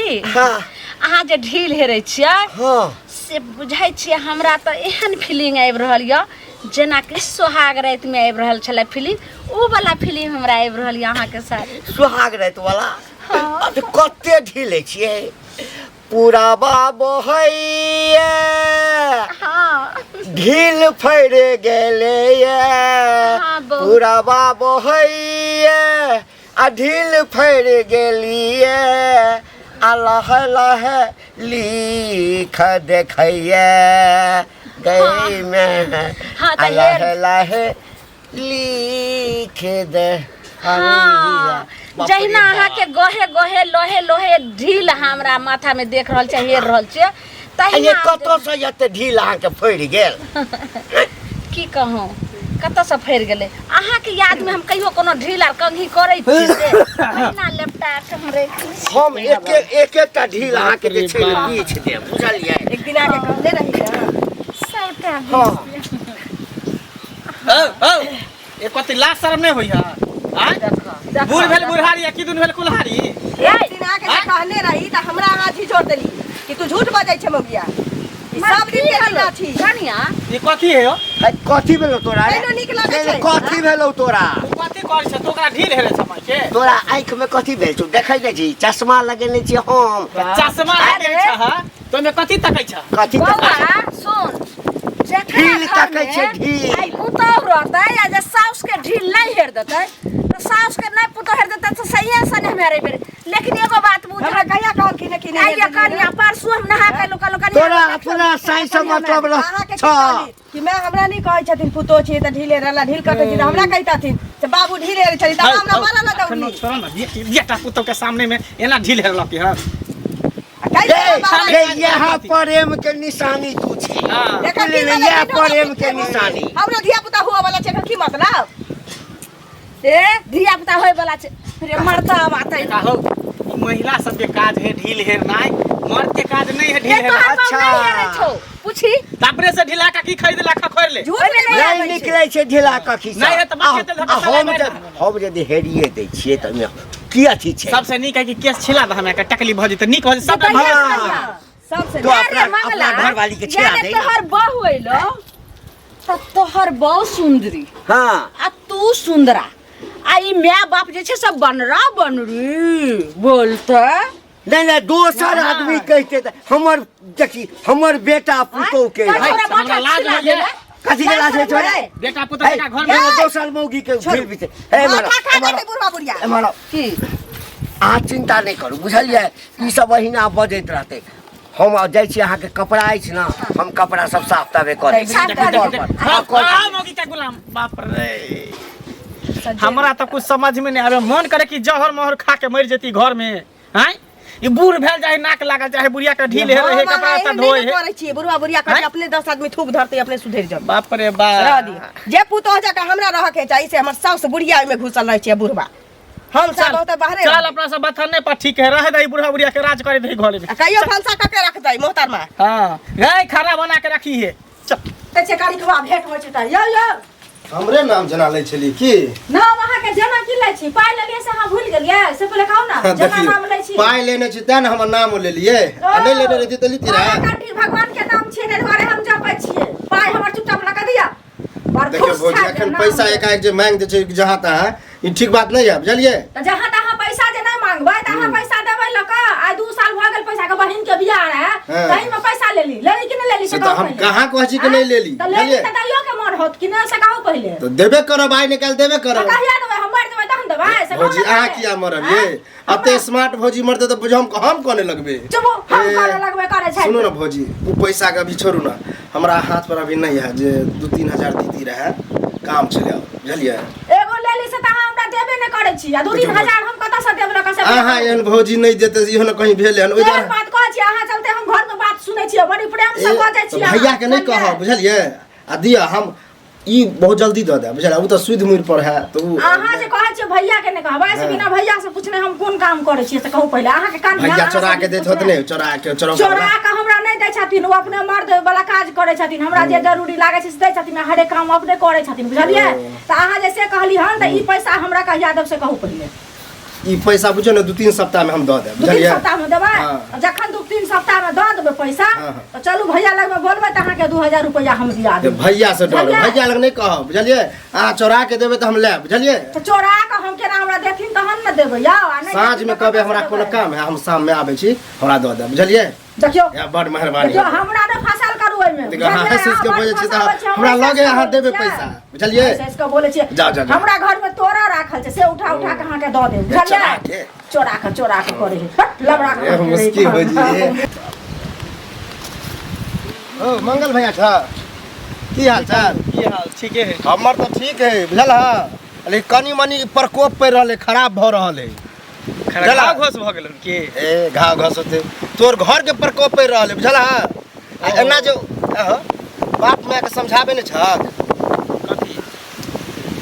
छी हाँ अहाँ जे ढील हेरै छियै हाँ से बुझै छियै हमरा तऽ एहन फीलिंग आबि रहल यऽ जेनाकि सोहाग रातिमे आबि रहल छलै फीलिंग ओ वाला फीलिंग हमरा आबि रहल यऽ अहाँके साड़ी सुहाग राति वाला अब कते ढीले छियै पूरा बहैया हाँ ढील फैर गेलैया हाँ, बहुत। पूरा बहैया आ ढील फैर गेलियै आ लह लह लिख देखैया गई में हाँ, तऽ आ लह हेर- लह लिख दे हाँ, जहिना अहाँके गहे गहे लोहे लोहे ढील हमरा माथा में देख रहल छै हेर रहल छै ये तहिना कतऽ से एते ढील अहाँके फड़ि गेल की कहूँ कतऽसँ फड़ि गेलै अहाँके यादमे हम कहियो कोनो ढील आर कंघी करै छी से तहिना लेपटा के हम राखि लै छी। हम एक एक एकटा ढील अहाँके जे छै ने बीछ देब बुझलियै एक दिन आके कहने रही ना सबटा हाँ औ औ ए कथी लाज शरम नहि होइया आँय बूढ़ भेल बुढ़ारी आ किदुन भेल कुल्हारी एक दिन आके जे कहने रही तऽ हमरा अहाँ झिझोर देली कि तू झूठ बजै छै मौगिया ई सब दिन के लीला छी कनिया ई कथी है यौ है, कथी भेलौ तोरा रे? तैनो नीक लगै छै। कथी भेलौ तोरा तू कथी करै छ तू ओकरा ढील हेरे छ माय के तोरा आँखि में कथी भेल छौ देखै नहि छी चश्मा लगेने छी हम चश्मा लगेने छ हँ तो ओहिमे कथी तकै छ कथी बौआ सुन जेकरा ढील घर तकै में छै, ढील। आइ पुतोहु रहतै आ जे साउस के ढील नहि हेर देतै तऽ साउस के नहि पुतोहु हेर देतै तऽ सहिए से नहि हम हेरेबै लेकिन एगो बात बुझ हमरा कहिया कहलखिन कि नहि आइए कनिया परसू हम नहा के लोकल कनिया तोरा अपना साई से मतलब रह अहाँके की छ कहली कि मैं हमरा नहीं कहै छथिन पुतो छी तऽ ढीले रहला ढील कटै छी तऽ हमरा कहितथिन से बाबू ढीले रहै छथिन तऽ हमरा बोला ना एखनो दौड़ली छोड़ो ना बेटा पुतोह के सामने में एना ढील हेरलक हँ आ कहि रे देलहुँ बाबा रे यहाँ प्रेम के निशानी तू छी हाँ। एकर की ले मतलब? यह प्रेम के निशानी हमरो धिया पुता हुआ वाला छै एकर की मतलब ए धिया पुता होय वाला छै रे मरता बात है का हो ई महिला सबके काज है ढील हेरनाइ मर्द के काज नहीं है ढील ए तोहर हेरनाइ बाप अच्छा। नहीं हेरै छौ पूछी त अपने से ढीला का की खरीद ला खखोर ले झूठ नहीं नहीं आबै छै। निकलै छै ढीला कखी नहीं है तऽ बाकी तऽ धक्का हम लगाबै जे हम यदि हेरिए दै छियै तऽ ओहिमे की अथी छै सबसे नीक है कि केस छिला दे हमरा के टकली भऽ जेतै नीक भऽ जेतै सबटा कहिया हाँ। कहिया? सबसे तो अरे अपना मंगला, अपना घरवाली के छिला यारे दे ना। तोहर बहू अइलो त तोहर बहू सुंदरी हाँ आ तू सुंदरा आ ई my बाप जे छै सब बनरा बनरी बोलते नहीं नहीं दोसर आदमी कहते तऽ हमर देखी हमर बेटा पुतोह के तोरा है। माथा हमरा लाज छिला होइए। देले। कथी के लाज होइ छै बेटा पुतोह है, के घर में एगो दोसर मौगी के ढील बिते हे मारो माथा खा मारो जेतै बुढ़वा बुढ़िया मारो की अहाँ चिंता नहि करू बुझलियै ई सब अहिना बजैत रहतै हम जाइ छी अहाँके कपड़ा अछि ने हम कपड़ा सब साफ ताबे कऽ दै छी साफ कऽ कल देबै। पर। हाँ, कल पर। मौगी के गुलाम बाप रे हमरा तऽ कुछ समझ में नहीं आवे मन करे कि जहर मोहर खा के मर जेती घर में हैं ई बूढ़ भेल जाए नाक लागल चाहे बुढ़िया के ढील हे रहे कपड़ा त धोए हे करै छियै बुढ़वा बुढ़िया करै हैं? अपने 10 आदमी थूक धरतै अपने सुधरि जब बाप रे रह बाप दियौ जे पुतोह जकाँ हमरा रहके चाही से हमर साउस बुढ़िया ओहिमे घुसल रहै छै बुढ़वा हम सब चल बहुत बाहरे चल रहबै। अपना सब बथने पर ठीक है रहे दही बुढ़ा बुढ़िया के राज करे दही घर में आ कहियो भनसा कऽ के रखतै मोहतरमा हां रे खाना बना के रखी है चल तऽ छै कनिकवा भेंट होइ छै तऽ यौ यौ हमरे नाम जना लै छलियै की नाम अहाँके जेना की लै छी पाइ लेलियै से अहाँ भूलि गेलियै से पहिले कहू ना जेना देखियौ नाम लै छी पाइ लेने छी तें ने हमर नाम लेलियै आ नहि लेने रहिती तऽ लिती माला रहए कंठी भगवान के नाम छियै ताहि दुआरे हम जपै छियै पाइ हमर चुपचाप लऽ कऽ दिअ बड़ देखियौ खुश भौजी छथि एखन नाम पैसा लऽ। एकाएक जे मांगि दै छै जहाँ तहाँ ई ठीक बात नहि है बुझलियै तऽ जहाँ तहाँ पैसा जे नहि मांगबै तऽ अहाँ पैसा देबै लऽ कऽ आइ 2 साल भऽ गेल पैसा के बहिन के बियाह रहै हाँ। तही में पैसा लेली लेली कि नहि लेली से से तऽ कहू हम पहिले। कहाँ कहै छी कि नहि लेली तऽ लेली बुझलियै तऽ दैयो के मन होत कि नहि से कहू पहिले तऽ देबे करब आइ निकालि देबे तऽ करब कहिया देबै हम मरि जेबै तहन देबै से कहू भौजी ने अहाँ पहिले। किया मरब ये एते स्मार्ट भौजी मरतै तऽ बुझ हम हम कोने लगबै चुप हम ए, करे लगबै करे छै सुनू ना भौजी ओ पैसा के अभी छोड़ू ना हमरा हाथ पर अभी नहीं है जे 2-3 हजार दीती रहे काम छलै बुझलियै एगो लेली से तऽ अहाँ हमरा देबे नहि करै छी आ दू देखियौ तीन भौजी। हजार हम कतऽ से देब लऽ कऽ से अहाँ एहन भौजी नहि देतै इहो ने कहीं भेल हन ओहि एहन दुआरे बात कहै छी अहाँ चलते हम घर में बात सुनै छियै बड़ी प्रेम से ए, बजै तऽ छी अहाँ, भैया के नहि बुझलियै? कहब बुझलियै आ दिअ हम ई बहुत जल्दी दऽ देब बुझलियै ओ तऽ सुधि मुड़ि पर है तऽ ओ अहाँ जे कहै छियै भैया के नहि कहबै से हाँ। बिना भैया से पूछने हम कोन काम करै छियै से कहू पहिले अहाँके कान भैया चोरा के दैत होत नहि चोरा के चोरा चोरा के हमरा नहि दै छथिन ओ अपने मर्द वाला काज करै छथिन हमरा जे जरूरी लागै छै से दै छथिन आ हरेक काम अपने करै छथिन बुझलियै तऽ अहाँ जे से कहली हन तऽ ई पैसा हमरा कहिया देब से कहू पहिले ई पैसा बुझियौ ने 2-3 सप्ताह में हम दऽ देब 2-3 बुझलियै सप्ताह में देबै हाँ। जखन 2-3 सप्ताह में दऽ देबै पैसा हाँ, हाँ। तऽ चलू भैया लग में बोलबै तऽ अहाँके 2000 रुपया हम दिया जे देब भैया से डर बुझलियै? भैया लग नहि कहब बुझलियै अहाँ चोरा के देबै तऽ हम लेब बुझलियै तऽ चोरा कऽ हम केना हमरा देथिन तहन ने देबै यौ आ नहि साँझ देथिन में तऽ कहबै कतऽ हमरा से कोनो देबै? काम है हम शाम में आबै छी हमरा दऽ देब बुझलियै देखियौ या बड मेहरबानी देखियौ हमरा नहि फसल करू ओहिमे देखियौ, अहाँ हँसि हँसि के बजै छी तऽ हमरा लगे अहाँ देबै पैसा बुझलियै हँसि हँसि के बोलै छियै जाउ, जाउ, जाउ। हमरा घरमे तोरा राखल छै से उठा उठा के अहाँके दऽ देब चोरा बुझलियै के? चोरा के चोरा के करै है हट, लबड़ा के ए, मुश्किल हो जी ओ मंगल भैया छ की हाल चाल की हाल ठीके है हमर तऽ ठीक है बुझल हँ लेकिन कनि मनि प्रकोप पड़ि रहल है खराब भऽ रहल है खराब घाव घोस भऽ गेल की ए घाव घास होते तोर घर के प्रकोप पड़ि रहल है बुझल हँ आ एना जे अहाँ बाप माय के समझाबे नहि छक कथी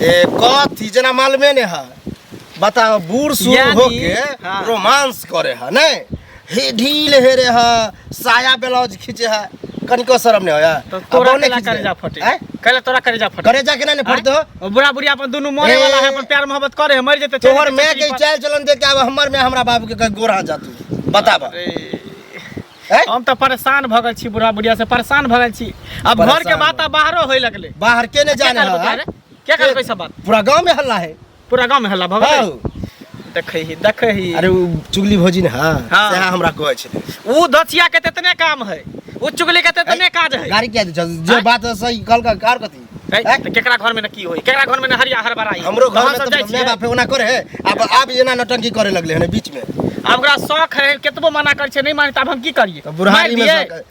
ए कथी जेना मालूमे नहि है बताओ बूढ़ सूढ़ यानी, होके हाँ। रोमांस करे है नहीं हे ढील हेरे है साया ब्लाउज खींचे है कनिको शर्म नहीं होया तो तोरा केला करेजा फटे आँय? केला तोरा करेजा फटे करेजा केना नहीं फटतो आँय? बुढ़ा बुढ़िया अपन दुनू मरे वाला है अपन प्यार मोहब्बत करे है मर जेते चलि तोहर जेतै माय के चक्री पर। चाल चलन देख के आब हमर माय हमरा बाबू के कहे गोरा जा तू बताब अरे, आँय? हम तऽ परेशान भऽ गेल छी बुढ़ा बुढ़िया से परेशान भऽ गेल छी अब घर के परेशान बात आब बाहरो होय लगले बाहर के नहीं के जाने कहलको है तोरा रे? के कहलको ई सब बात पूरा गांव में हल्ला है पूरा गांव में हल्ला भऽ गेलै हाँ। देखै ही देखै ही अरे उ चुगली भौजी ने हाँ हाँ। सएह हमरा कहै छलै उ दचिया के तेतने काम है उ चुगली के तेतने काज है गाड़ी किया दै छौ? जे आँय? बात सही कहलका कार कथी है, आँय? तऽ केकरा घर में न की होई केकरा घर में न हरिया हरबराई हमरो घर अहाँ में सब तऽ जाइ माय छियै? बाप ओना करे है आब आब एना नौटंकी करे लगले हन बीच में आब ओकरा शौक है केतबो मना करै छै नहीं माने तऽ आब हम की करिए तऽ बुढ़ारी में मारि दियै?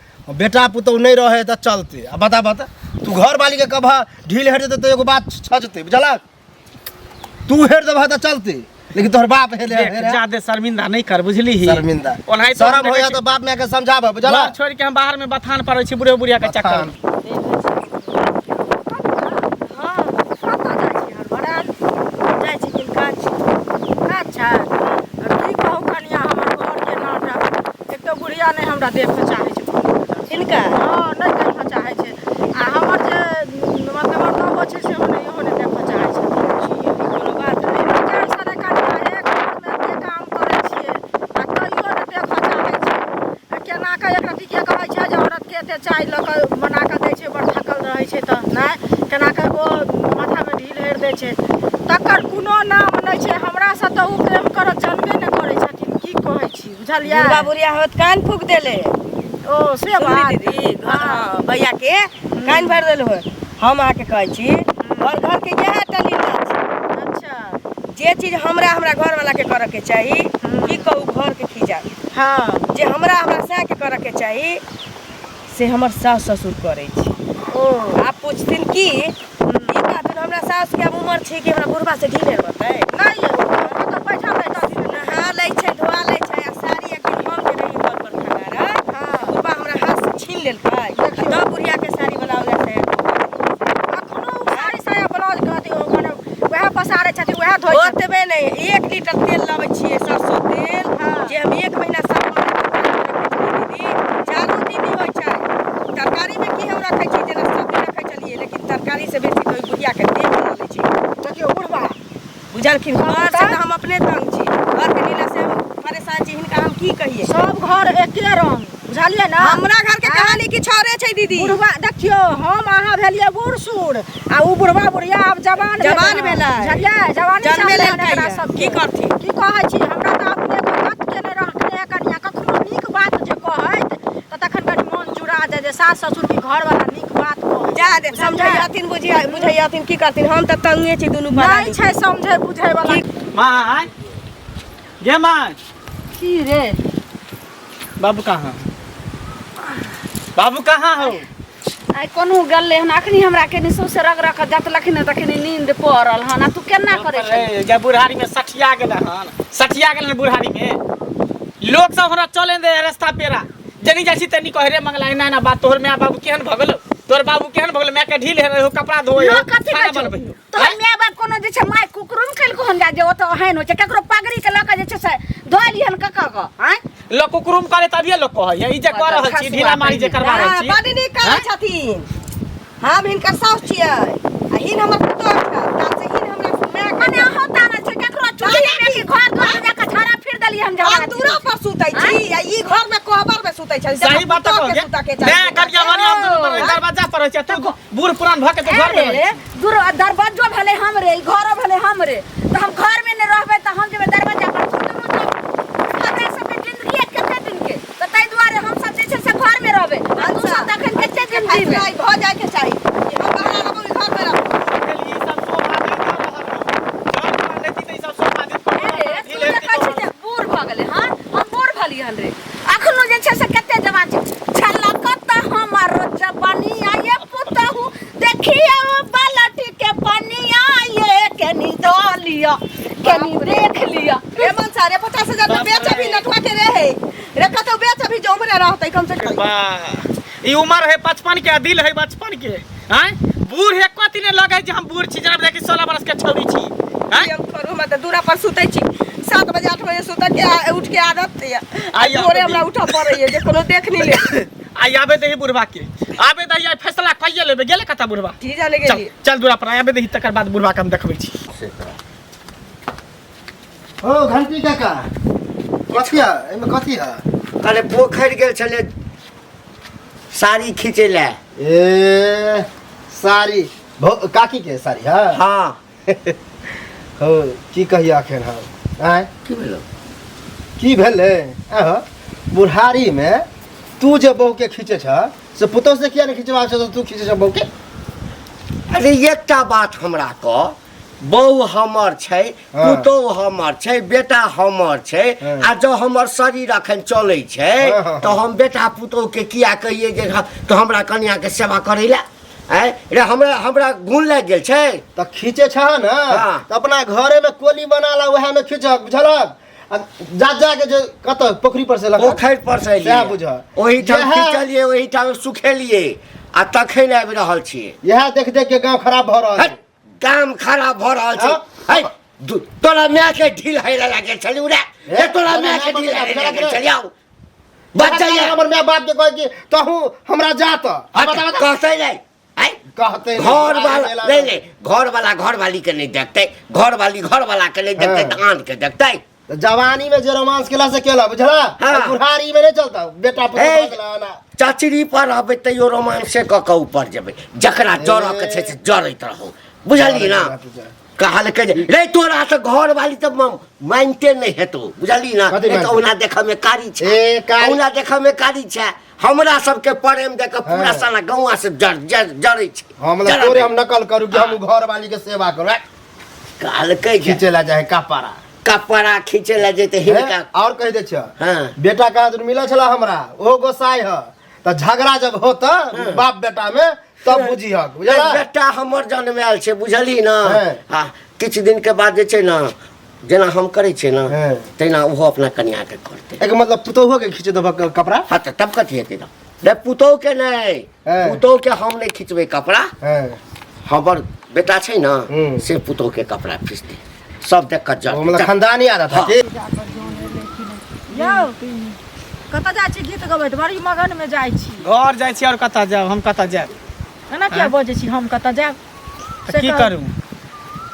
बेटा पुतहु नहीं रहे तऽ चलते आ बता बता तू घर वाली के कब ढील हेर जेतै तऽ एगो बात छजतै बुझलक तू हेर देबह तऽ चलते लेकिन तोहर बाप हेर देख, हेर जादे शर्मिंदा नहीं कर बुझली ही शर्मिंदा ओनाहितो शर्म हम देखै होया छी- तऽ बाप माय के समझाबह बुझलक घर छोड़ के हम बाहर में बथान पड़ै छी बुढ़े बुढ़िया के चक्कर में। हाँ, कतऽ जाइ छी हड़बड़ायल? जाइ छी किन काज छै। काज छै आ की कहू कनिया हमर घरके नाटक एक तऽ बुढ़िया नहि हमरा देखऽ चाहै छै हिनका हँ नहि देखऽ चाहै छै आ हमर जे मतलब मर्दो छै सेहो नहि इहो नहि देखऽ चाहै छथिन कोनो बात नहि टेंशन है कनिया एक घरमे एते काम करै छियै आ तैयो नहि देखऽ चाहै छै आ केना कऽ एक रत्ती के कहै छै जे औरतके एते चाय लऽ कऽ बना कऽ दै छै बड़ थकल रहै छै तऽ नहि केना कऽ ओ माथामे ढील हेर दै छै तकर कोनो नाम नहि छै हमरासँ तऽ ओ प्रेम करऽ जनबे नहि करै छथिन की कहै छी बुझलियै बुढ़बा बुढ़िया होत कान फूक देले ओ से सुनली बात दीदी हाँ, भैया के कान भरि देल होय हम अहाँके कहै छी घर घर के इएह टा लीला छै अच्छा जे चीज हमरा हमरा घरवाला के करऽ के चाही की कहू घर के खीजा हाँ जे हमरा हमरा साँय के करऽ के चाही से हमर सास ससुर करै छै ओ आब पूछथिन की ई कहथिन हमरा सास के आब उमर छै कि हमरा बुढ़बा से ढील हेरबतै नहि यौ ओ तऽ बैठल रहै छथिन नहा लै छै धोआ लै छै आ साड़ी एखन हम जे रही घर पर खाना हाँ। बुढ़बा हमरा हाथ से छीन लेलकै आ तब बुढ़िया के साड़ी ब्लाउज आ साया अखनो ओ साड़ी साया ब्लाउज के अथी ओ मने वएह पसारै छथिन वएह धोइ छथिन ओतबे नहि 1 लीटर तेल लबै छियै सरसो तेल हाँ। जे हम 1 महीना 7 महीना तरकारी रखै छलियै दीदी चारू दीदी होइ छै तरकारी में की हम रखै छी जेना सब्जी रखै छलियै लेकिन तरकारी से बेसी तऽ ओहि बुढ़िया के तेल लऽ लै छै देखियौ बुढ़बा बुझलखिन घर से तऽ हम अपने तंग छी घर के लीला से हम परेशान छी हिनका हम की कहिए सब घर एके रंग बुझलियै ने हमरा घर के कहानी किछु औरे छै दीदी बुढ़बा देखियौ हम अहाँ भेलियै बूढ़ सूढ़ आ उ बुढ़बा बुढ़िया आब जवान जवान भेलै। बुझलियै जवानी जन्मे चललै हन लेलकै एकरा ये। सबके। की करथिन? की कहै छी हमरा तऽ अपने गत केने रहने कनिया कखनो नीक बात जे कहैत तऽ तखन कनि मन जुड़ा जाय जे सास ससुर की घरवाला नीक बात कहै जा दे समझैयथिन बुझैयथिन की करथिन हम तऽ तंगे छी दुनू नहि प्राणी छै समझै बुझै वाला माय गे माय की रे बाबू कहाँ बाबू कहाँ हो आइ कोनो गेलै हन अखनी हमरा केनी सौंसे रग रग के जतलखिन हन तखनी नींद पड़ल हन आ तू केना करै छही जब बुढ़ारी में सठिया गेल हन सठिया गेल हन बुढ़ारी में लोग सब हमरा चले दे रास्ता पेरा जनी जाइ छी तनी कहे रे मंगला एना एना बात तोहर माय बाबू केहन भऽ गेलो तोहर बाबू केहन भऽ गेलो माय के ढील हे कपड़ा धोए लोक कथी खाना कहै छौ? बनबै हो। तोहर माय बाप कोनो जे छै माय कुकुरो ने खेलको हन जा जे ओतऽ ओहन होइ छै ककरो पगड़ी के लऽ कऽ जे छै से धोइ लिहन ककऽ के आँय लोग कुकुरुम करे तभिए लोग कहै है ई जे कह रहल छी ढीला मारी जे करवा रहल छी बड नीक करै छथिन हम हिनकर साउस छियै आ हिन हमर पुतोह छथि तासे हिन हमरा माय मने अहाँ ताना छै ककरो चुल्ही में कि घर दुआर जा हम दूरा पर सुतै छी आ ई घर में कोहबर में सुतै छै। सही बात पुतोह कह के सुतऽ के चाही। ने कनिया मनिया हम दुनू पर दरवाजा पर रहै छी तू बूढ़ पुरान भऽ के तू घर में अरे दूर दरवाजो भेलै हमरे, ई घरो भेलै हमरे, तऽ हम घर में नहि रहबै तऽ हम जेबै दरवाजा पर। तू दुनू तऽ हमरा सबके जिंदगी कते दिन के, तऽ ताहि दुआरे हम सब जे छै से घर में रहबै आ तू सब तऽ अखन कते दिन जीबै। फैसला ई भऽ जाय के चाही कि हम बाहर रहब, ई घर में रहब। ई सब शोभा नहि दऽ रहल हौ। जर पुरान रहिती तऽ ई सब शोभा दैत। अरे तू जे कहै छी जे बूढ़ भऽ गेलै हन, हम बूढ़ भेलियै हन रे? अखनो जे छै से कते जवान छै। छलकत हमर जवानिया ये पुतहु, देखिए बालटी के पनिया ये, कनी दऽ लिअ, कनी देख लिअ। रे मनसा रे, 50,000 में बेच अभी नटुआ के रे है रे, कतौ बेच अभी जो उम्र रहतै कम से कम। वाह, ई उम्र है 55 के आ दिल है बचपन के। आँय बूढ़ है कथी नहीं लगे जे हम बूढ़ छी, जेना देखी 16 बरस के छौरी छी। आँय हम करू, हमरा तऽ दूरा पर सुतै छी 7 बजे 8 बजे सुतऽ के उठ के आदत ये। आइ भोरे हमरा उठऽ पड़ैये जे कोनो देख नहि ले। आइ आबे दही बुढ़वा के, आबे दही, आइ फैसला कइये लेबे। गेले कता बुढ़वा? की जाने चल गेली। चल दूरा पर आबे दही, तकर बाद बुढ़वा के हम देखबै छी। ओ घंटी काका, कथी है एहिमे, कथी है? कले पोखरि गेल छलै साड़ी खींचै लए। ए साड़ी काकी के साड़ी है? हाँ। हो की कहिए अखन हम, आँय? की भेलो? की भेलै? आह बुढ़ारी में तू जे बहू के खींचे छ से पुतोह से किया नहीं खिंचवा छ, तू खींचे छ बहू के? अरे एकटा बात हमरा कह, बहू हमर छै, हाँ। पुतोह हमर छै, बेटा हमर छै, हाँ। आ जँ हमर शरीर अखन चलै छै हाँ, हाँ, तऽ हम बेटा पुतोह के किया कहिए जे तऽ हमरा कनिया के सेवा करै लए? आँय रे, हमरा हमरा गुण लागि गेल छै? तऽ खींचे छ ने हाँ। तऽ अपना घरे में कोली बना ला, वएह में खींचक, बुझलक? आ जा जा के जे कतऽ पोखरी पर से लगा पोखरि पर से एलियै। सएह बुझह। ओहिठाम खींचलियै, ओहिठाम सुखेलियै आ तखन आबि रहल छियै। इएह देख देख के गाँव खराब भऽ रहल हट, छै। गाम खराब भऽ रहल छै। हाँ? है तोरा माय के ढील हेला लागल छलै उड़ा ए, तोरा माय के ढील हेला लागल छलै, आउ बच जाइए। हमर माय बाप के कहे कि तहू हमरा जात हट, कहतै नहि आँय? कहते नहि, घर वाला मेला नहीं नहीं, घर वाला घर वाली के नहीं देखते, घर वाली घर वाला के नहीं देखते, हाँ। तऽ आन के देखते। तऽ जवानी में जे रोमांस केला से केला, बुझला? हाँ। बुढ़ारी में नहीं चलता बेटा पुतोह ए, भऽ गेला ना। चचरी पर रहबै तैयो रोमांसे कऽ कऽ ऊपर जेबै, जकरा जरऽ के छै से जरैत रहू, बुझलियै ना? कहलकै जे रे तोरा तऽ घर वाली तऽ मानिते नहि हेतौ, बुझली ना? कथी ए तऽ मानतै? ओना देखऽ मे कारी छै, ए, कारी। ओना देखऽ मे कारी छै, हमरा सबके प्रेम देख कऽ पूरा हाँ। साला गौआ से जर जर जरै छै। हम मतलब जरऽ तोरे दै। हम नकल करू कि हम घर वाली के सेवा करू? कहलकै जे खींचे ला जाए कपड़ा, कपड़ा खींचे ला जेतै हिनका। और कहि दै छियै। हाँ। बेटा कहाँ दिन मिलल छला हमरा, ओहो गोसाई ह, तऽ झगड़ा जब होत बाप बेटा में तब बुझिहक, बुझला? बेटा हमर जन्मायल छै, बुझली ना? हाँ। आ किछु दिन के बाद जे छै ना, जेना हम करै छियै ना, हाँ। तहिना ओहो अपना कनिया के करतै। एक मतलब पुतोहुओ के खींच देबक कपड़ा? हाँ तऽ तब कथी हेतै? तऽ रे पुतोहु के नहि, हाँ। पुतोहु के हम नहि खिचबै कपड़ा, हाँ। हमर बेटा छै ना, हम्म। से पुतोहु के कपड़ा खिचतै, सब देख कऽ जर ओ मतलब खानदानी आदत है हाँ। की? यौ, कतऽ जाइ छी गीत गबैत? बड़ी मगनमे जाइ छी। घर जाइ छी, और कतऽ जायब हम? कतऽ जायब? एना किया बजै छी, हम कतऽ जायब? तऽ से की कहू। करू?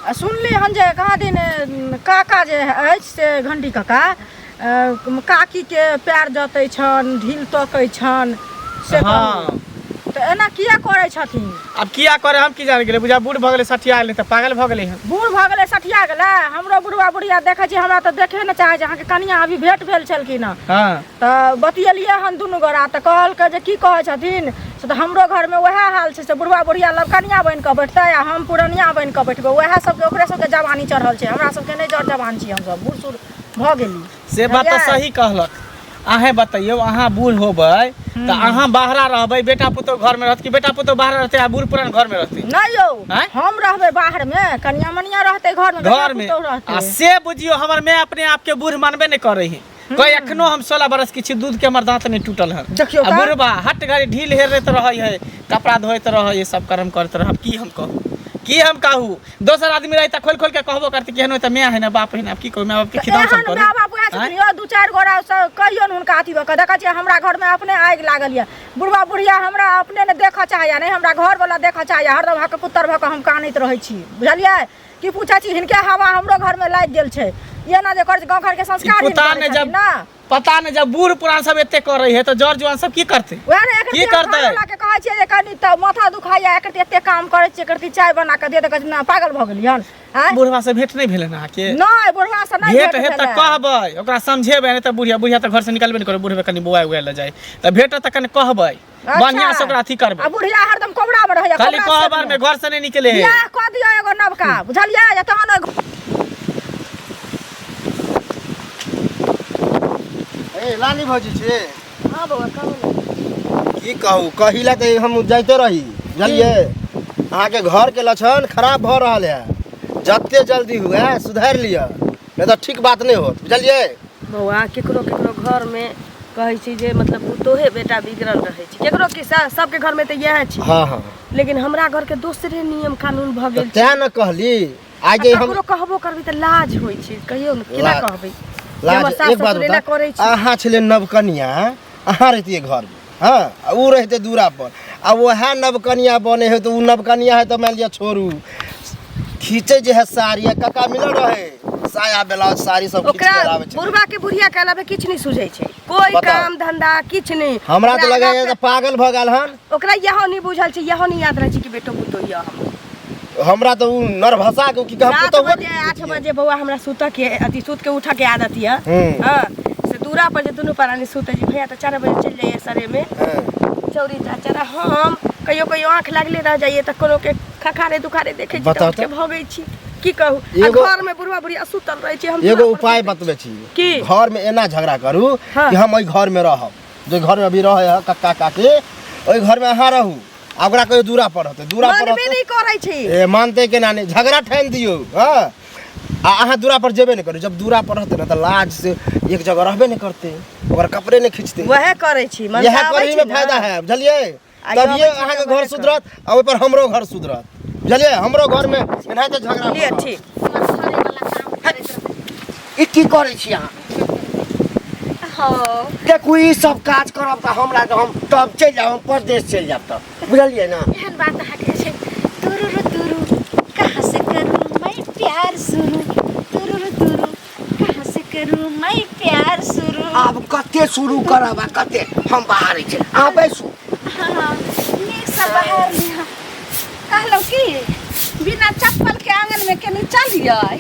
आ सुनली हन जे कहाँ दिन काका जे अछि से घंटी काका काकीके पैर जतै छनि, ढील तकै छनि से कहू। हाँ। तऽ एना किया करै छथिन? आब किया करे हम की जाने गेलै। बुझा बूढ़ भऽ गेलै, सठिया गेलै तऽ पागल भऽ गेलै हन। बूढ़ भऽ गेलै, सठिया गेलै। हमरो बुढ़वा बुढ़िया देखै छी, हमरा तऽ देखे नहि चाहै छै। अहाँके कनिया अभी भेंट भेल छलखिन हँ। हाँ। तऽ बतियेलियै हन दुनू गोरा, तऽ कहलकै जे की कहै छथिन से तऽ हमरो घरमे वएह हाल छै, से बुढ़वा बुढ़िया लग कनिया बनि कऽ बैठतै आ हम पुरनिया बनि कऽ बैठबै। वएह सबके ओकरे सबके जवानी चढ़ल छै, हमरा सबके नहि। जर जवान छी हमसब, बूढ़ सूढ़ भऽ गेली। से बात तऽ बुझलियै? सही कहलक। अहें बतैयौ, अहाँ बूढ़ होबै तऽ अहाँ बाहरा रहबै, बेटा पुतोह घरमे रहत, कि बेटा पुतोह बाहर रहतै आ बूढ़ पुरान घरमे रहतै? नहि यौ। आँय? हम रहबै बाहरमे, कनिया मनिया रहतै घरमे, बेटा घरमे पुतोह आ रहतै। से बुझियौ हमर माय अपने आपके बूढ़ मानबे नहि करै है। कहे एखनो हम 16 बरस की छी, दूध के हमर दांत नहीं टूटल हन। देखियौ आ तऽ। बुढ़बा हट घड़ी ढील हेरैत रहै है, कपड़ा धोइत रहै है, सब कर्म करैत रहै। की हम कहू, की हम कहू? दोसर आदमी रहे तऽ खोल खोल के कहबो करते, केहन तऽ माय है ना बाप है ना। आब की कहू, माय बाप के खिदाम सब एहन करू? माय बाप उएह छथिन यौ। दू चारि गोरा से कहियौ ने हुनका अथी भऽ कऽ। देखै छियै हमरा घरमे अपने आगि लागल यऽ। बुढ़बा बुढ़िया हमरा अपने ने देखऽ चाहैया, नहि हमरा घरवला देखऽ चाहैया। हरदम हक पुत्र भऽ कऽ हम कानैत रहै छी, बुझलियै? की पूछै छी, हिनके हवा हमरो घरमे लागि गेल छै। एना जे करै छै गाँव घरके संस्कार पता करै नहि छथिन जब ना। पता नहि जब बूढ़ पुरान सब एते करै है तऽ जर जुआन सब की करतै वएह ने एकर की करतै? के कहै छियै जे कनि तऽ माथा दुखाइया एकर एते काम करै छियै एकर चाय बना कऽ दे तऽ कहै छै, ना पागल भऽ गेलियन आँय बुढ़वा से भेंट नहि भेलै ने अहाँके नहि बुढ़वा से नहि भेंट हेत तऽ भेलै। कहबै ओकरा समझेबै नहि तऽ बुढ़िया बुढ़िया तऽ घर से निकलबे नहि करबै बुढ़बे कनि बौआ उआ लए जाइ तऽ भेटत तऽ कनि कहबै अच्छा। बढ़िआँ से ओकरा अथी करबै आ बुढ़िया हरदम कोबरा मे रहैया खाली कोबरा कहबर में घर से नहीं निकले है बियाह कऽ दियौ एगो नवका बुझलियै जे तहन ओहि ए लाली भौजी छी हँ बौआ कहू ने की कहू कहिला तऽ हम जाइते रही बुझलियै अहाँके घरके लक्षण खराब भऽ रहल है जते जल्दी हुए सुधारि लिअ नहि तऽ ठीक बात नहि होत बुझलियै बौआ केकरो केकरो घरमे कहै छी जे मतलब पुतोहे बेटा बिगड़ल रहै छै केकरो की सबके घरमे तऽ इएह छै हँ हँ लेकिन हमरा घरके दोसरे नियम कानून भऽ तऽ गेल छै तें ने कहली आइ जे हम ककरो कहबो करबै तऽ लाज होइ छै कहियौ ने केना लाज- कहबै जे हमर लाज सास एक बात ससुर एना बता करै छै अहाँ छलै नवकनिया अहाँ रहितियै घरमे हँ आ उ रहितै दूरा पर आ वएह नवकनिया बने है तऽ उ नवकनिया है तऽ मानि लिअ छोड़ू खींचे जे है साड़ी आ कका मिलल रहे साया ब्लाउज साड़ी सब खींच ओकरा के लाबै छै बुढ़वा के बुढ़िया के अलावे किछु नहि सुझै छै कोई बताउ। काम धंधा किछु नहि हमरा तऽ ओकरा लगैया अलावे- तऽ पागल भऽ गेल हन ओकरा इहो नहि बुझल छै इहो नहि याद रहै छै कि बेटो पुतोह यऽ हमर हमरा तऽ उ नरभसा के की कहब सात पुतोह बजे आठ बजे बौआ हमरा सुतऽ के अथी सुत के उठऽ के आदत यऽ हम्म। हँ से दूरा पर जे दुनू प्राणी सुतै छी भैया तऽ 4 बजे चलि जाइए सरे में चौरी चाचर हम कहियो कहियो आँख लागले रह जाइए तऽ कोनो के खखारे दुखारे देखै छी तऽ बताउ उठि के तऽ। भगै छी की कहू आ एगो- घर में बुढ़वा बुढ़िया सुतल रहै छै हम एगो दूरा पर उपाय सुतै बतबै छी की? घर में एना झगड़ा करू हाँ। कि हम एहि घर में रहब जे घर में अभी रहे है कक्का काकी ओहि घर में अहाँ रहू आ ओकरा कहियो दूरा पर रहतै दूरा पर मानबे रहतै नहि करै छी ए मानते केना नहि झगड़ा ठानि दियौ हँ आ अहाँ दूरा पर जेबे नहि करू जब दूरा पर रहतै ने तऽ लाज से एक जगह रहबे नहि करतै ओकर कपड़े नहि खींचतै वएह करै छी इएह मनसा आबै करही में छी ने। फायदा है बुझलियै आ तभिए अबै छी अहाँके तऽ घर वएह सुधरत आ ओहि पर हमरो घर सुधरत बुझलियै हमरो घरमे एनाहिते झगड़ा लिअ भऽ रहल। ठीक ई की करै छी अहाँ हँ देखू ई सब काज करब तऽ हमरा तऽ हम तब चलि जायब हम परदेश चलि जायब तऽ बुझलियै ने एहन बात अहाँके छै तुरु तुरु कहाँ से करूँ मैं प्यार शुरू तुरु तुरु कहाँ से करूँ मैं प्यार शुरू आब कते शुरू करब आ कते हम बाहर छी अहाँ बैसू हाँ नीकसँ बाहर लिअ कहलहुँ की बिना चप्पलके आङ्गनमे केने चलियै आँय?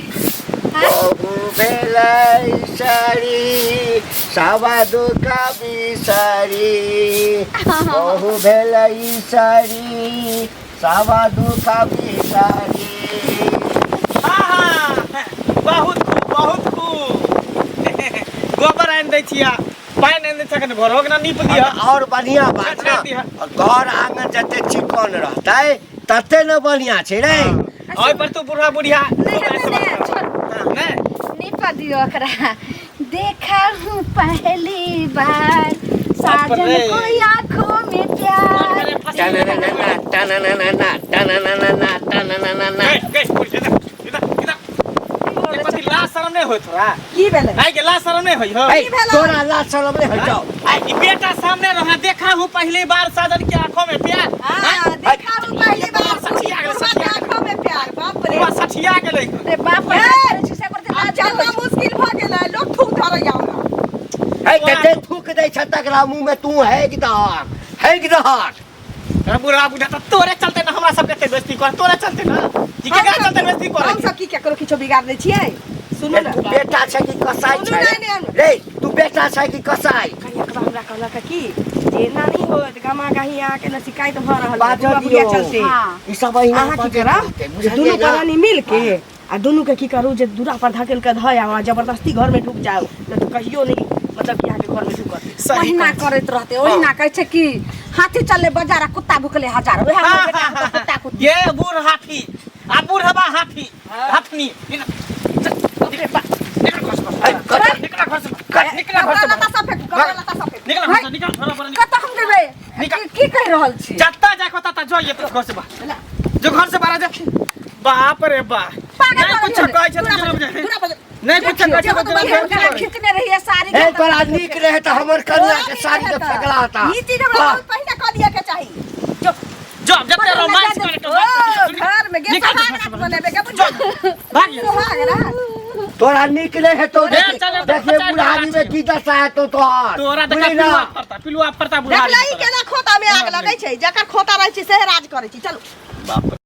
बहु भेलै साड़ी सवा दो का बिसारी बहु भेलै साड़ी सवा दो का बिसारी हाँ, बहुत खूब बहुत खूब गोबर आनि दै छियै पानि आनि दै छियै कनि घरो के ना नीप दिअ और बढ़िया बात छाँटि ना दिहऽ। घर आंगन जते चिकन रहतै तते ने बढ़िया छै रे ओहि पर तू बुढ़ा बुढ़िया नहि हेतै ने छोड़ नहि नीप दियौ ओकरा देखा हूँ पहली बार साजन रे। को आँखों में प्यार टनननना, टनननना, टनननना, टनननना। गई गई बुढ़िया इधर इधर इधर ए, कथी लाज शरम नहि होय तोरा की भेलै आइ के लाज शरम नहि होय हो ऐ, तोरा लाज शरम नहि होइ छौ आइ ई बेटा सामने रहा देखा हूँ पहली बार साजन के आंखों में प्यार हाँ, देखा हूँ पहली बार सठिया गेलै, बुढ़वा के सठिया गेलै। आँखों में प्यार बाप रे बुढ़वा सठिया गेलै रे बाप रे करै छी से करते आब लाज चलना होइ छै। मुश्किल भऽ गेलै लोक थूक धरैया हमरा ऐ, कते थूक दै छ तकरा मुँह में तू हेग दहक हेग दहक अरे बुढ़वा बुढ़ा तऽ तोरे चलते ना हमरा सबके एते बेइज्जती कर तोरे चलते ना कि केकरा चलते बेइज्जती करे हम सब की केकरो किछो बिगाड़ दै छियै सुनू ने तू बेटा छै कि कसाई सुनू छै ने, ने, ने। रे तू बेटा छै कि कसाई कनिया हमरा कहलक की जे एना नहि होत गमा गही अहाँके ने शिकायत भऽ रहल है बाजऽ बुढ़वा बुढ़िया दियौ। चलते हाँ। ई सब अहिना अहाँ की बजैत करब रहतै, जे बुझलियै दुनू ना? प्राणी मिल के आ दुनू के की करू जे दूरा पर धकेल के धऽ आउ आ जबरदस्ती घर में ढुक जाउ नहि तऽ कहियो नहि मतलब कि अहाँके घर में ढुकत सही ओहिना कहै छी। करैत रहतै ओहिना कहै छै कि हाथी चलले बाजार आ कुत्ता भुकले हजार वएह हमर बेटा हमर कुत्ता कुत्ती ये बूढ़ हाथी आ बूढ़वा हाथी हथनी निकल घर से बाहर। निकल घर से बाहर। निकल घर कपड़ा से लत्ता बाहर। सब फेंकू कपड़ा लत्ता सब फेंकू निकल घर से निकल थोड़ा बड़ा निकल। कतऽ हम जेबै निकल। की कहि रहल छी जत्ता जाके होता ता जो ये तो घर से बाहर जो घर से बाहर आ जा बाप रे बाप पागल नहीं कुछ भऽ कहै छै गेलै। तऽ जरूर बुझै। दूरा पर नहीं कुछ कहै छै तऽ जरूर देखियौ, बुझै। खींचने रहियै साड़ी ए तोरा नीक रहे तऽ हमर कनिया के साड़ी के फेकला होता ई चीज हमरा बहुत पहिने कऽ दिअ के चाही जो जो जते रोमांस करे ओ घर में गे निकल सुहाग रात मनेबे के बुझल भाग सुहाग रात तोरा नीक नहि हेतौ। ए, चल, चल, देखिए चल, बुढ़ारी में की दशा हेतौ तोहर। तोरा देखा बुझली ना? पिलुआ फरता, पिलुआ फरता बुढ़ारी देखला ई केना खोता में आग लगै छै, जकर खोता रहै छै सेहे राज करै छै। चलू। बाप।